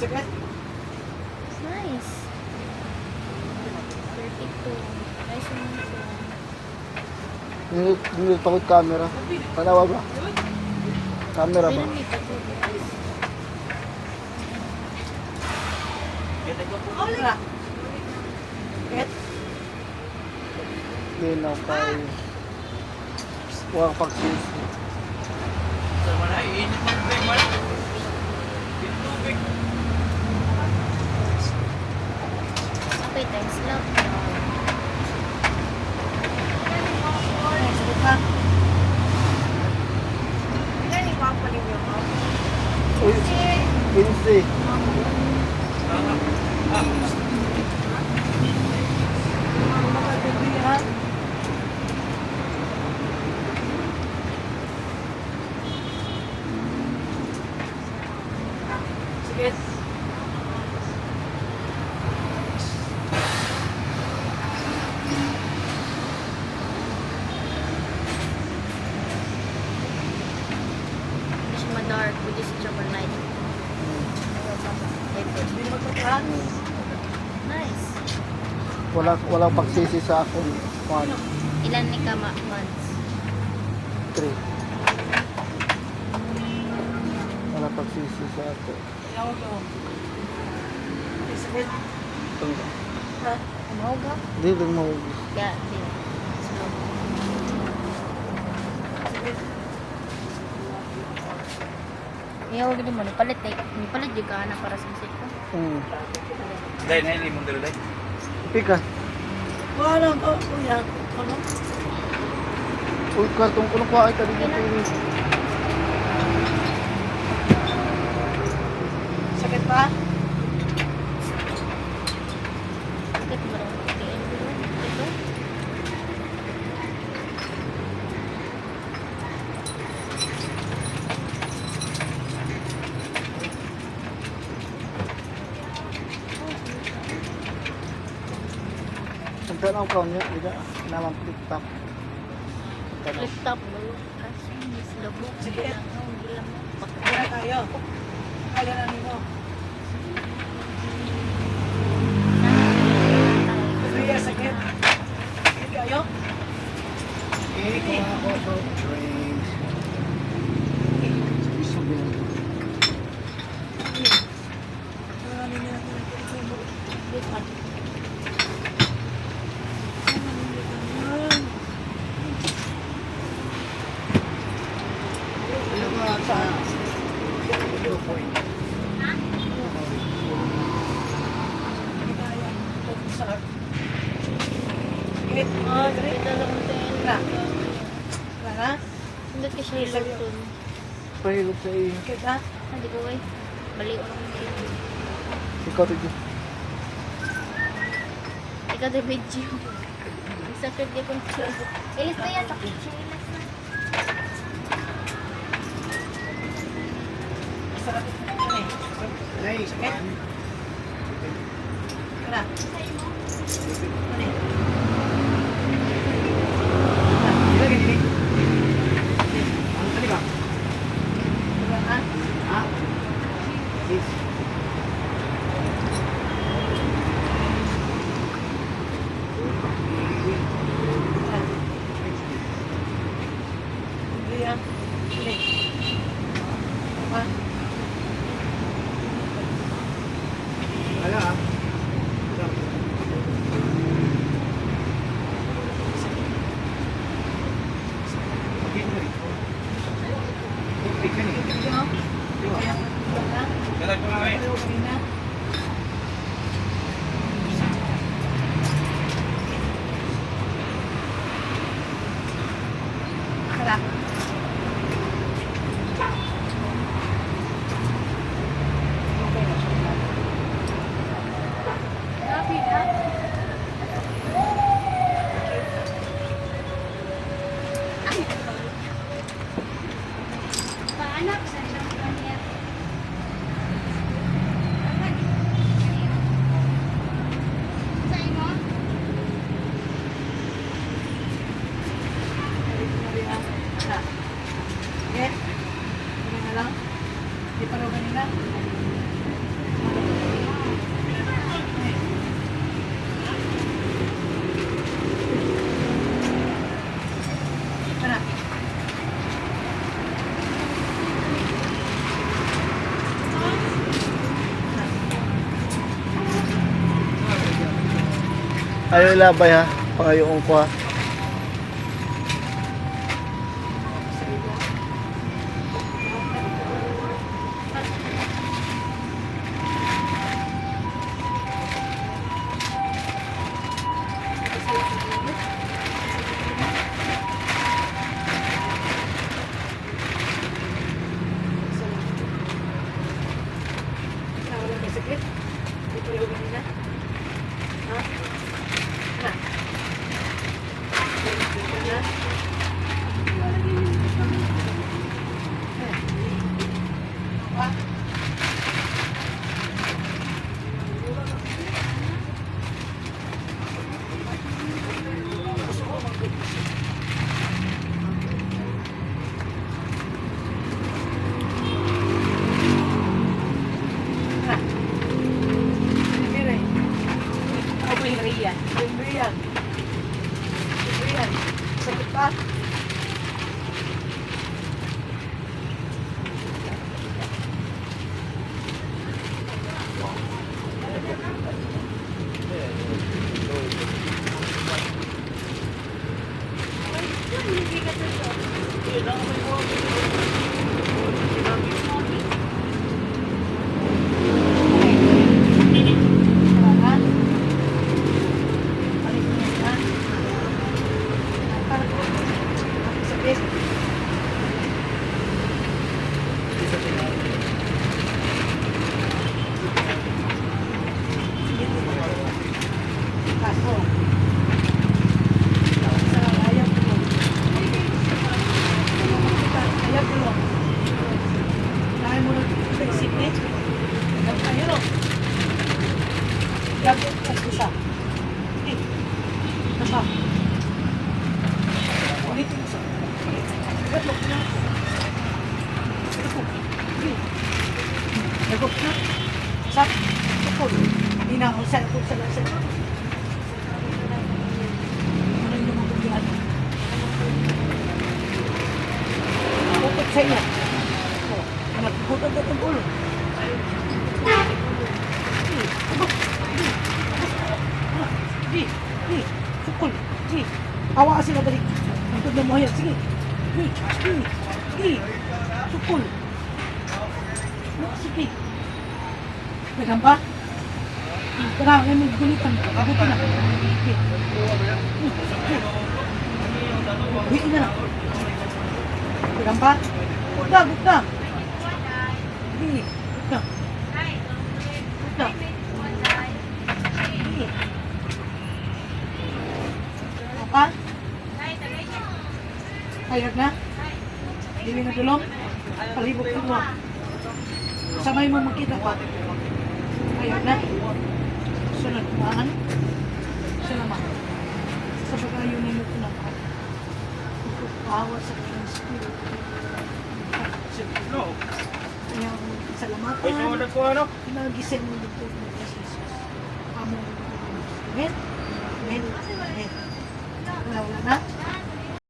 Sakit? It's nice. 32. Nice one ito. Nindot, nindot pagod camera. Tanawa ba? Camera ba? Pero hindi pa to. Wala. Sakit? Linaw kay. Huwag pagsisi. Sama na, init man tubig man. Init tubig. Okay, times love. Ay, sakit pa. Uy, 15. Makatindi ha? Sakit? Hindi siya ma-dark. Hindi siya ma-light. Hindi na magpapra? Nice. Walang pagsisi sa akong 1, Ilan ni ka months? 3. Walang pagsisi sa ako. Tawag ko. Ay, sakit? Tungga. Ha? Umaga? Hindi lang mo. Yeah, di. Slow. Sakit? Iyaw gid mo nipalit eh. Nipalit jud ka na para sa ko. Dahil na hindi mong dalo. Pika. Wala ko, kuya. Ano? Uy, kartong ko kuha ay tadi dito. Sakit pa? Sakit ba rin? Ito? Ang tanaw ka niya, di ba? Naman flip top. Tanaw. Flip top mo. Kaso, miss labo. Sige. Gilang mo. Wala tayo. Kaya na nimo. Kuya, sakit. Sakit kayo? Eh, kuha ako soft drinks. Sabi na. Wala ninyo na tinatawag. Ano ba sa 2 point? Hindi kaya. Sakit. Oh, sakit na lang ito. Na. Wala na? Hindi ka siya hiluton. Pahilot sa iyo. Sakit na? Hindi ko eh. Bali ko lang dito. Ikaw rin. Ikaw the video. Ang sakit di ko. Ilis na yan. Sakit siya. Ilis na. Sarap. Ano eh? Sakit? Wala. Ano eh? Wala na? Wala. Hindi ah. Hindi. Pa. Wala ah. Kaya wala na. Dalag ko nga eh. Ayaw kanina. Tara. Okay na siya. Happy na. Paanak sa siyang kanya. Sa imo? Na. Okay? Okay na lang? Di pa raw kanina? Ayaw ilabay ha. Pangayoon ko ha. Wala may sakit. Hindi pa rin na. Ha? Na. Na. Pa? Na. Mire. Ako yung Maria. Rian. Rian. Sakit pa? Ha? Balik mo na. Sakit. Kaso. Sa ayaw ko. Ayaw ko. Dahil mo na isip ni. Ayaw no. Gabot ka siya. Eh. Nasa. Ulitin mo siya. Gatlok na. Ito. Nagok na. Sa. Tukol. Hindi na ako sa sa sa. Ano yung mga kugian? Utot sa iya. Oh, nagbutot na itong ulo. Di, di, sukol, di. Awa ka sila balik. Ang na mo yan. Sige. Di, di, di. Sukol. No, sige. Dagan pa? Tara, ngayon may gulitan. Abuti na. Di. Di, di. Uwi na lang. Dagan pa? Gutna, gutna. Di, gutna. Gutna. Di. Apa? Tired na? Dili na dulong? Palibog ka mo. Sabay mo magkita pa. Tired na? Sunod kumaan? Salamat. Sa pag-ayo nimo ko na pa. Awa sa kanyang spirit. No. Kaya salamatan. Ay, sumunod ko ano? Nagising mo dito ng Jesus. Amo. Amen. Amen. Amen. Wala, wala na.